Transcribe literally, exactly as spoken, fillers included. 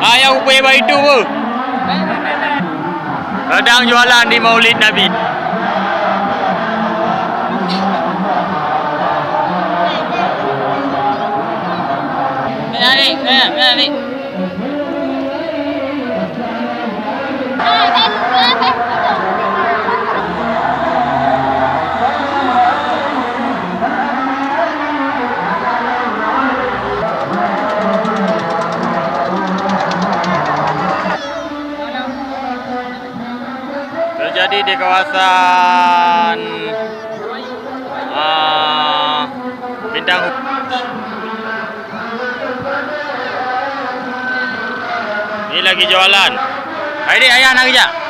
Ayah ubé bak itu, beuh. Sedang jualan di Maulid Nabi. Menarik, menarik. Terjadi di kawasan, ah, Bintang Hup. Ni lagi jualan. Hai dek, ayah nak kerja?